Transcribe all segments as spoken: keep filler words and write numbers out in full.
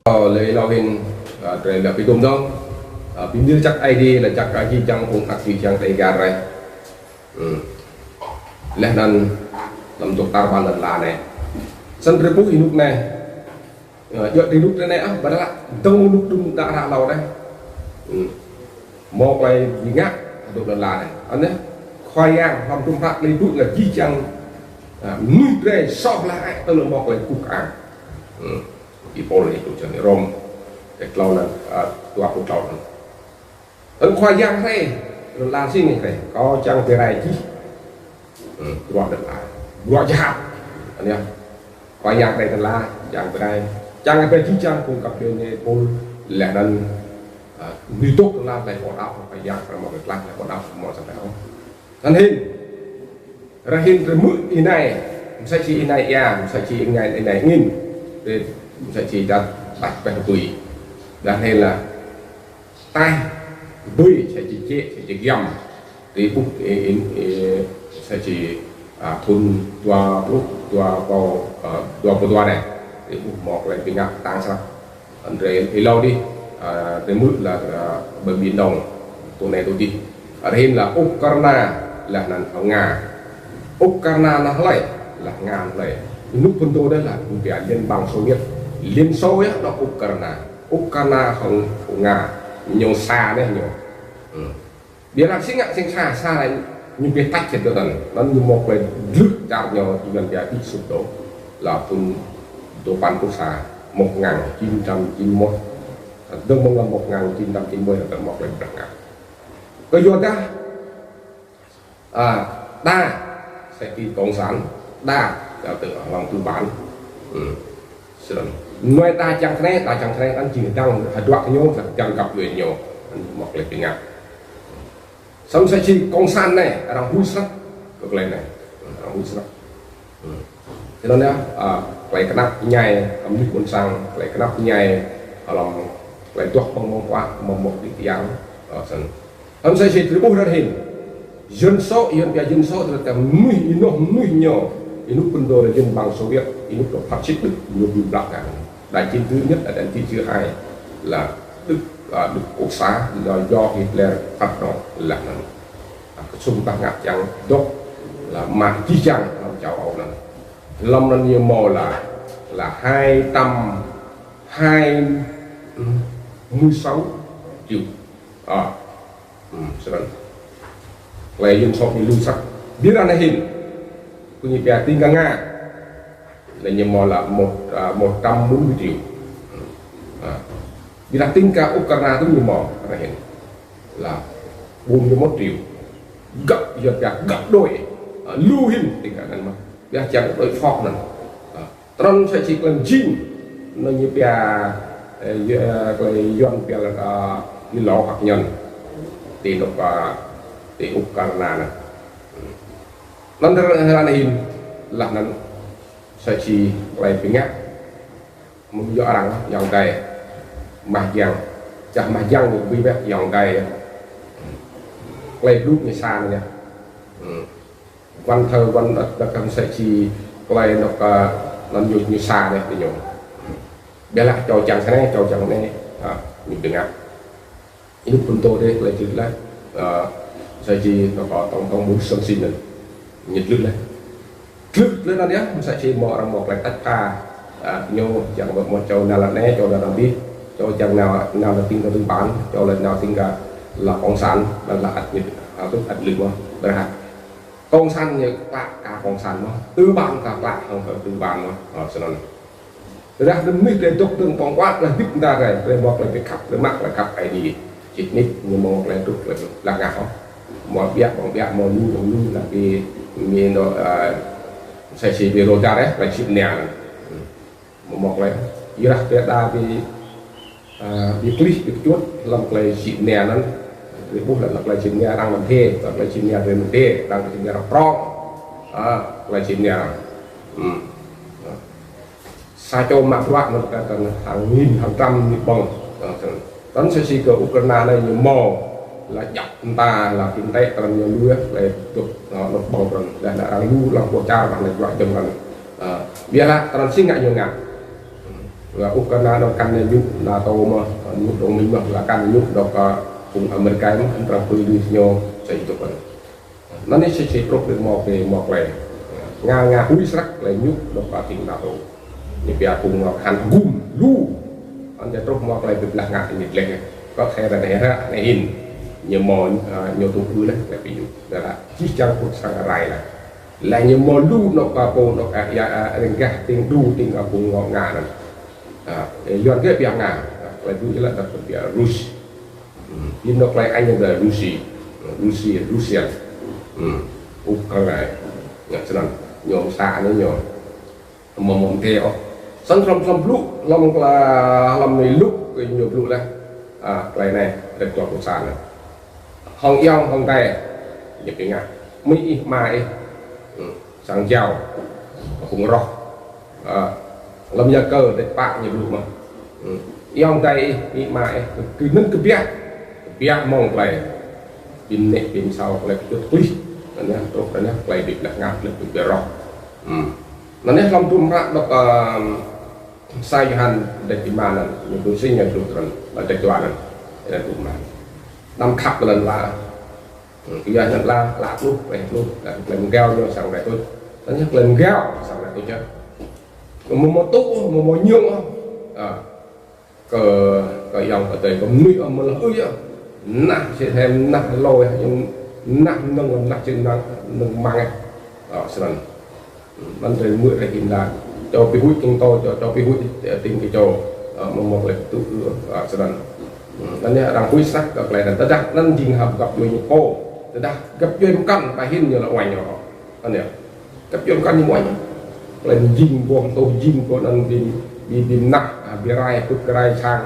Ơ, leh êlâo hĭn, ơ, drei leh bi dŭm dơ̆ng. Ơ, bi mni lač jăk Aê Diê, lač jăk kơ jih jang phung anak čô jih jang Dega drei. Hmm. Leh anăn hlăm dôk tar ƀar lăn ala anei. Snăn drei ƀuh ênuk anei. Ơ, djŏ drei ênuk anei ah, ƀiădah dơ̆ng ênuk đưm đă hră êlâo anei. Hmm. Mâo klei bi ngă, dôk lăn ala anei. Anei, Khua Yang, hlăm dŭm hră klei blŭ ngă jih jang, ơ, mnuih drei soh leh ai tơl mâo klei kkuh kơang. Hmm. Y Pôl ih tŭ čăn Rôm, kdrêč tlâo anăn, ơ, dua pluh tlâo anăn. Anăn Khua Yang hriê, lăn ala sĭt nik hriê, kâo čiăng bi rai jih. Hmm, bruă lăn ala, bruă jhat. Anei, Khua Yang hriê lăn ala, čiăng bi rai. Čiăng bi jih jang phung găp djuê Y Pôl, leh anăn, ơ, mnuih dôk lăn ala, leh ƀuôn ala, Khua Yang, kơ mâo klei tlaih, leh ƀuôn ala, mâo sang đao. Anăn hĭn, ară hĭn drei hmư̆ ênai, msĕ si ênai êa, msĕ si ênai, ênai angĭn, drei msĕ si êdah, dah pĕ tui. Dah anei leh, taih, tui, msĕ si čĕ, msĕ si giăm, drei ƀuh, ê, ê, ê, msĕ si, ơ, thŭn dua pluh, dua êbâo, ơ, dua pluh dua anei, drei ƀuh mâo klei bi ngă ktang snăk. Drei êlâo dih, ơ, drei hmư̆ leh, ơ, bi mni dơ̆ng, tơ anei tơ dih. Ară hĭn leh Ukraina, leh anăn Nga. Ukraina anăn hlei, leh Nga anăn hlei. Ênuk phŭn dô dih leh, ñu pia Liên bang Xô Viết. Liên Xô yơh, anăn Ukraina. Ukraina hŏng Nga. Ñu sa anei ñu. Hmm. Ƀiădah si ngă si sa, sa anei ñu bi tač čĕ dơ̆ng anăn. Anăn ñu mâo klei dlưh čar ñu, ñu anăn pia bị sụp đổ. Leh phŭn dô păn pluh sa, một ngàn chín trăm chín mươi mốt. Dơ̆ng mơ̆ng lăm một ngàn chín trăm chín mươi, dơ̆ng mâo klei bi ngă. Kyuadah, ơ, đa, msĕ si cộng sản, đa, đa tơ hlăm tư bản. Hmm. Snăn. Mnuih đa čiăng snei, đa čiăng snei, anăn jing dăng, hdruă ñu, čiăng găp djuê ñu. Anăn mâo klei bi ngă. Snăn msĕ si cộng sản anei, arăng huĭ snăk kơ klei anei. Arăng huĭ snăk. Hmm. Snăn yơh, ơ, klei knap mñai, ơ, mnuih ƀuôn sang, klei knap mñai, hlăm klei duah ƀơ̆ng mơ̆ng kuă, mơ̆ng mâo klei tian, ơ, snăn. Snăn msĕ si drei ƀuh ară hĭn. Dân số, Yuăn pia dân số, tức là mnuih, ênoh mnuih ñu, ênuk phŭn dô leh Liên bang Xô Viết, ênuk dô phát xít Đức, ñu bi blah kơ. Đại chiến thứ nhất, đại chiến thứ hai là Đức, à, Đức Cộng sản do, do Hitler phát động leh anăn. À, ksŭng tah ngă čiăng dôk leh mă jih jang hlăm châu Âu anăn. Hlăm anăn ñu mâo leh, leh hai trăm hai mươi sáu triệu. À, Hmm, snăn. Klei Yuăn sŏk ñu lu snăk. Bi ară anei hĭn. Kơ ñu pia tĭng kơ Nga. Leh ñu mâo leh một, à, một trăm bốn mươi triệu. À. Bi ară tĭng kơ Ukraina tŭ ñu mâo ară hĭn. Leh bốn mươi mốt triệu. Gấp, Yuăn pia gấp đôi. À, lu hĭn tĭng kơ anăn mơh. Bi ară čiăng đôi phok anăn. À. Trăn sa čô klei jing, anăn ñu pia, ơ, yu-, ơ, klei Yuăn pia leh, ơ, ñu lŏ hăk ñăn. Ti anôk, ơ, ti Ukraina anăn. Anăn ară anei hĭn, leh anăn sa čô klei bi ngă, mơ̆ng yua arăng, yua dai, mah jiăng, čah mah jiăng ñu bi bĕ yua dai. Klei blŭ ñu sa anăn yơh. Hmm. Văn thơ, văn, ơ, ơ, kăm sa čô klei anôk, ơ, anăn ñu, ñu sa dih, ñu. Ƀiădah čô čiăng snei, čô čiăng anei, ơ, ñu bi ngă. Ênuk phŭn dô dih, klei dlưh leh, ơ, sa čô anôk, ơ, tổng thống Mỹ Johnson anăn. Ñu dlưh leh. Dlưh leh anăn yơh, sa čô mâo arăng mâo klei tač ka, ơ, ñu čiăng mâo, mâo čô nao leh anei, čô nao leh dih, čô čiăng nao, nao leh tĭng kơ tư bản, čô leh nao tĭng kơ leh cộng sản, anăn leh ăt ñu, ăt dlưh mơh, ƀiădah Cộng sản ñu klă ka cộng sản mơh. Tư bản ka klă hŏng kơ tư bản mơh. Ơ, snăn. Dah mnuih drei dôk dơ̆ng ƀơ̆ng huă leh hdĭp mta drei, drei mâo klei bi khăp, drei mă klei khăp Aê Diê. Sĭt nik ñu mâo klei truh klei blah ngă hŏng. Mâo ƀiă ƀơ̆ng ƀiă, mâo lu ƀơ̆ng lu, leh bi, mi nô, ơ, sa čô bi rô dar, ơ, klei sĭt nia. Mâo mâo klei. Ƀiădah bi đa bi Bi klih, bi kčŭt hlăm klei sĭ mnia anăn. Drei ƀuh leh klei sĭ mnia arăng mdê, klei sĭ mnia drei mdê, arăng sĭ mnia arăng prŏng. Klei sĭ mnia arăng. Sa čô mă bruă anăn kơ hăng nghìn hăng trăm mnuih ƀơ̆ng. Tăn sa si kơ Ukraina anei ñu mâo, lač jăk mta, lač kinh tế tăn ñu lu, lač dôk, anôk ƀơ̆ng tăn. Leh anăn arăng lu, lăng pô čar, leh anăn juă jơ̆ng tăn. Ƀiădah tăn si ngă ñu ngă. Ukraina anăn kăn ñu NATO mơh, ñu đồng minh mơh, leh kăn ñu dôk, phung Amêrika mơh, arăng pui lu ñu sa čô tăn. Anăn si si truh kơ mâo kơ mâo klei. Ngă ngă huĭ snăk klei ñu dôk kơ tĭng NATO. Ñu pia phung ngă hăn gum lu. Anăn truh mâo klei bi blah ngă ñu dleh. Kơ thei ra anei ra anei hĭn. Ñu mâo, ñu tŭ ư leh klei bi ñu. Dah lah. Jih jang phung sang rai leh. Leh ñu mâo lu anôk kơ pô anôk, ya, rơ̆ng gah tĭng đru tĭng kơ phung ngă ngă anăn. Yuăn kơ pia ngă. Klei đru leh dah pia Rus. Ƀiădah klei Anh ƀiă Rusi, Rusi, Rusian. Ukraina. Ngă snăn. Ñu sa anei ñu. Mâo mâo mdê ôh. Snăn hlăm hlăm blŭ, hlăm kla, hlăm anei luk, ñu blŭ leh. Klei anei, rek klok kusan. Hŏng ayŏng, hŏng adei. Ñu pia ngă. Amĭ ih, ama ih. Sang jao. Phung roh. Hlăm ya kơ dêč pă ñu blŭ mơh. Ayŏng adei ih, amĭ ama ih, kơ anăn kbiă. Kbiă mơ̆ng klei. Bi mneh, bi msao klei kčŭt klih. Anăn truh anăn klei bi blah ngă, klei bi blah roh. Anăn hlăm dŭm hră dôk, sa Yôhan dêč êma anăn, ñu blŭ si ñu blŭ tran, dêč dua anăn. Anăn dŭm hră. Đăm khăp kơ lăn ala. Kyua lăn ala, ala tluh, klei tluh, leh klei mgao ñu sang klei tuč. Anăn klei mgao sang klei tuč. Amâo mâo tŭ, amâo mâo ñŭng. Kơ, kơ ayŏng, kơ adei, kơ mnuih amâo lŏ ui. Nah, si hem, nah, lŏ, nah, mnơ̆ng, nah, si nah, mnơ̆ng mang. Snăn. Anăn drei mơ̆ drei hĭn lah. Čô bi huĭ tĭng tô, čô, čô bi huĭ, tĭng kơ čô. Amâo mâo klei tŭ ư, snăn. Anăn arăng huĭ snăk kơ klei anăn. Tơdah anăn jing hăp găp djuê ñu pô. Tơdah găp djuê mkăn, ƀă hĭn ñu lŏ uañ ôh. Anăn. Găp djuê mkăn ñu uañ. Klei jing boh tŭ jing kơ anăn bi, bi, bi mnah, bi rai, pŭt kơ rai sang.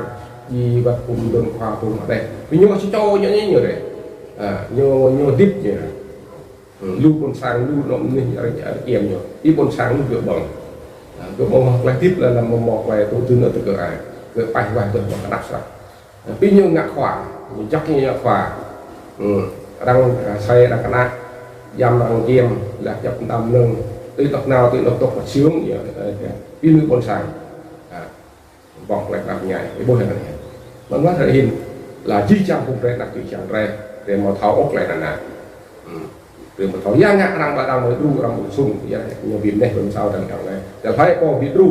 Bi wăt phung dŭm khua phung adei. Bi ñu si čô ñu, ñu, ñu dê. Ñu, ñu hdĭp ñu. Lu ƀuôn sang, lu anôk mnuih arăng, arăng iêm ñu. Bi ƀuôn sang lu gơ̆ ƀơ̆ng. Gơ̆ ƀơ̆ng mâo klei hdĭp leh, leh mâo, mâo klei tŭ dưn tơ kơ ai. Gơ̆ paih wah gơ̆ mâo knap srăng. Bi ñu ngă khua, ñu jăk ñu ngă khua. Arăng, asei arăng knă, jam arăng čiêm, leh jăp mtam mnơ̆ng. Tui tŏk nao, tui anôk tŏk mă siung, ñu, bi lu ƀuôn sang. Ƀơ̆ng klei knap mñai, ih ƀuh ya anăn. Mơ̆ng wah drei hĭn, lah jih jang phung drei, anak jih jang drei, drei amâo thâo ôh klei anăn. Drei amâo thâo ya ngă arăng ƀă arăng amâo đru arăng amâo sung, ya ñu bi mneh bi msao arăng ayŏng anei. Tơl hei pô bi đru,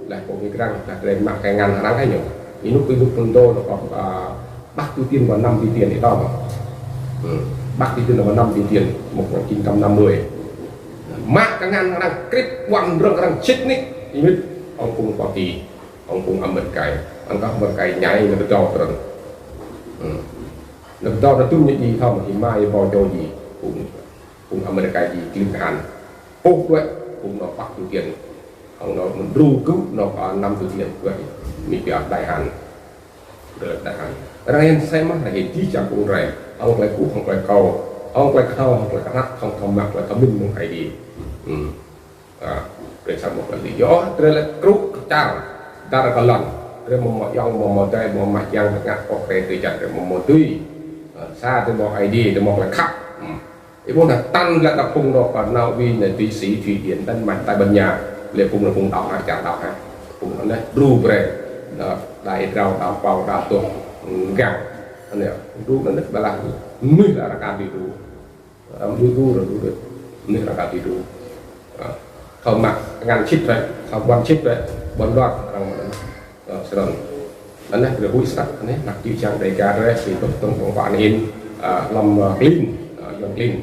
leh pô bi grăng, leh drei mă kơ ngăn arăng hei ñu. Ênuk ênuk phŭn dô, anôk, Bắc Triều Tiên và Nam Triều Tiên ih thâo mơh. Bắc Triều Tiên và Nam Triều Tiên, một ngàn chín trăm năm mươi. Mă kơ ngăn arăng krĭp ƀuăn rơ̆k arăng čĭt nik, ih mĭt, hŏng phung Hoa Kỳ. Hŏng phung Amêrika, anăn kơ Amêrika ñai ñu kdâo tran. Ñu kdâo tran tŭ ñu jing thâo, ih mă ih ƀuh čô jing. Phung, phung Amêrika jing klin kahan. Pô đuĕ, phung anôk Bắc Triều Tiên. Hŏng anôk mdru kơ anôk, Nam Triều Tiên đuĕ. Ñu pia đại hán. Đuĕ đại hán. Arăng hĭn asei mơh, arăng hĭn jih jang phung drei. Hŏng klei kŭ, hŏng klei kâo. Hŏng klei knhâo, hŏng klei knhăk, hŏng thâo mă klei thâo mĭn mơ̆ng Aê Diê. Drei srăng mâo klei dih. Yơh, drei lĕ krŭ kčar, dar kơ lăn. Drei amâo mâo ayŏng, amâo mâo adei, amâo mâo yang, ngă pŏk drei, drei čar drei amâo mâo tui. Sa drei mâo Aê Diê, drei mâo klei khăp. Ih ƀuh anăn tăn leh kơ phung dôk kơ Na Uy, Na Thụy Sĩ, Thụy Điển, Đan Mạch, Tây Ban Nha. Leh phung anăn phung đăo hă, čar đăo hă. Phung anăn đru brei. Đa êa drao, đăo pao, đăo tuh, gang. Anăn đru anăn ƀiădah mnuih leh arăng kăn bi đru. Arăng đru, đru, đru, đru. Mnuih arăng kăn bi đru. Thâo mă ngăn čĭt leh, thâo ƀuăn čĭt leh, ƀuăn luar arăng mă anăn. Snăn. Anăn drei huĭ snăk, anăn, anak čư̆ čhiăng Dêga drei, si tŭk tŭng tŭng pă anăn hĭn, hlăm, klin, Yuăn klin.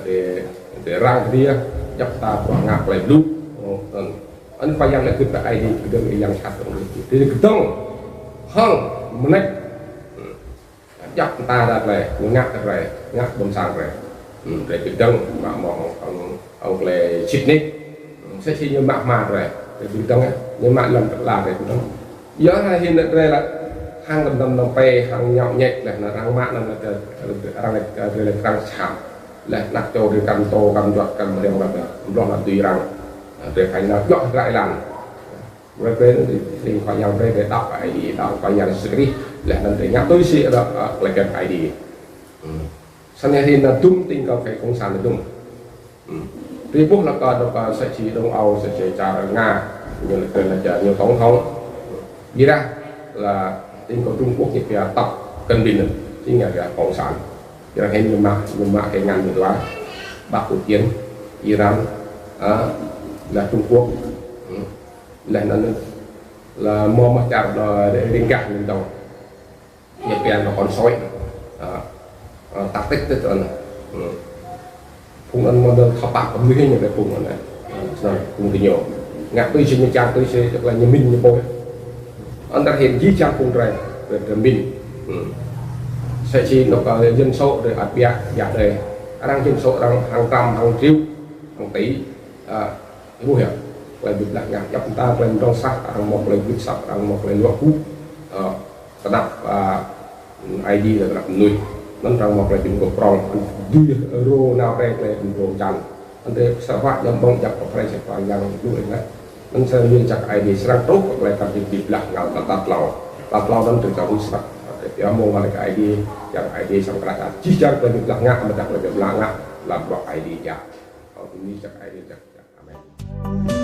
Drei, drei răng drei, jăp ta bruă ngă klei blŭ. Anăn. Anăn Khua Yang leh kơ ta ai di, kdơ̆ng yang čhat tŭng. Drei kdơ̆ng, hŏng, mnêč. Jăk mta đa klei, ñu ngă kơ drei, ngă ƀuôn sang drei. Drei bi kdơ̆ng, mă mâo hŏng, hŏng, hŏng klei sĭt nik. Msĕ si ñu mă hma drei, drei bi kdơ̆ng, ñu mă lăn ala drei bi kdơ̆ng. Yơh hĭn drei leh, Hăng kăm dăm nao pe, hăng ñăo ñĕk leh, nao arăng mă nao, nao, arăng, arăng, arăng sat. Leh anak čô drei kăn mtô, kăn juăt, kăn mriăm, kăn mloh nao dưi arăng. Drei phải nao juăt hră êlan. Brei, brei, drei, drei Khua Yang brei, drei đăo kơ Aê Diê, đăo kơ Yang Yêsu Krist. Leh anăn drei ngă tui si, ơ, ơ, klei bhiăn Aê Diê. Hmm. Snăn hĭn nao dŭm tĭng kơ phái cộng sản nao dŭm. Hmm. Drei ƀuh leh kơ dôk, ơ, sĕ si Đông Âu, sĕ si čar Nga, ñu lĕ kơ lĕ čar ñu tổng thống. Ƀiădah leh tĭng kơ Trung Quốc ñu pia Tập Cận Bình, si ngă pia cộng sản. Ƀiădah hĭn ñu mă, ñu mă kơ ngăn ñu dua. Bắc Triều Tiên, Iran, ơ, leh Trung Quốc. Hmm. Leh anăn leh mâo mơh čar, ơ, riêng gah ñu dôk. Ñu pia nao con sói. Ơ, ơ, tactic tơ anăn. Hmm. Phung anăn mâo dơ̆ng khăp pă kơ mnuih ñu lĕ phung anăn. Ơ, snăn phung diñu. Ngă tui si ñu čiăng, tui si klei ñu mĭn ñu pô. Anăn hĭn jih jang phung drei, drei, drei mĭn. Hmm. Sĕ si nao kơ dân số drei ăt ƀiă, ƀiă drei. Arăng dân số arăng hàng trăm, hàng triệu, hàng tỷ. Ơ, ih ƀuh yơh. Klei bi blah ngă djăp mta klei mdrŏng sah, arăng mâo klei wĭt sah, arăng mâo klei luă gŭ. Ơ, tơdah, ơ, Aê Diê leh tơdah mnuih. Anăn arăng mâo klei bi mguôp prŏng. Dưi rô nao brei klei bi mguôp čan. Anăn drei sa wă jăm ƀơ̆ng jăk kơ brei sa wă yang lu leh. Anăn sa yuôn jăk Aê Diê srăng truh kơ klei kăn bi blah ngă kơ tal tlâo. Tal tlâo anăn drei kâo ƀuh srăng. Drei pia mơ̆ng wah lač kơ Aê Diê, yang Aê Diê srăng krah jih jang klei bi blah ngă, amâodah klei bi blah ngă, hlăm bruă Aê Diê jăk. Kâo bi mni jăk Aê Diê jăk. Amen.